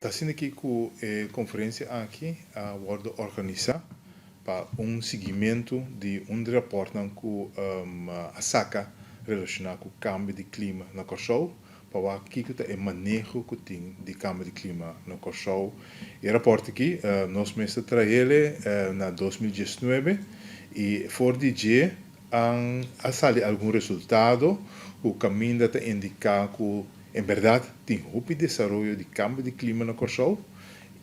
Ta asina aki ku e konferensia aki a wòrdu organisá pa un siguimentu di un di rapòrtnan ku a saka relashoná ku kambio di klima na Kòrsou, pa wak kiko ta e maneho ku tin di kambio di klima na Kòrsou. E rapòrt aki nos mes ta traele na 2019 i for di dje a sali algun resultado ku kaminda ta indiká ku en bèrdat tin hopi desaroyo di kambio di klima na Kòrsou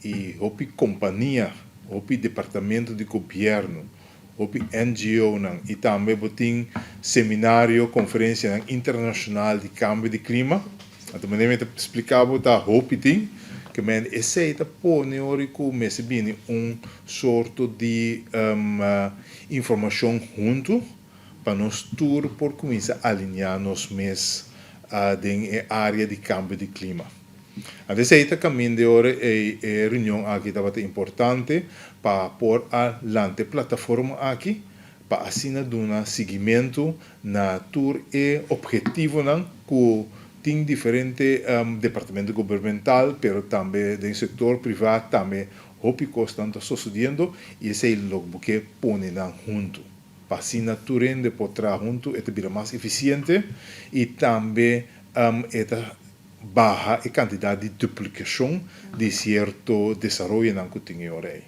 i hopi kompania, hopi departamento di gobièrnu, hopi NGO-nan i tambe bo tin seminario, konferensianan internashonal di kambio di klima. Anto manera mi ta splika bo, ta hopi tin ke men esei ta pone ora ku mester bini un sorto di informashon huntu pa nos tur por kuminsá alineá nos mes den e área di kambio di klima. Anto esei ta kaminda ora e reunion aki tabata importante pa por a lanta e plataforma aki pa asina duna siguimentu na tur e ophetivonan ku tin diferente departamento gubernamental, pero tambe den sektor privá tambe hopi kosnan ta sosodiendo i esei lo bo ke pone nan huntu pa asina tur hende por traha huntu, e ta bira mas efisiente i tambe e ta baha e kantidat di duplikashon di sierto desaroyonan ku tin e ora ei.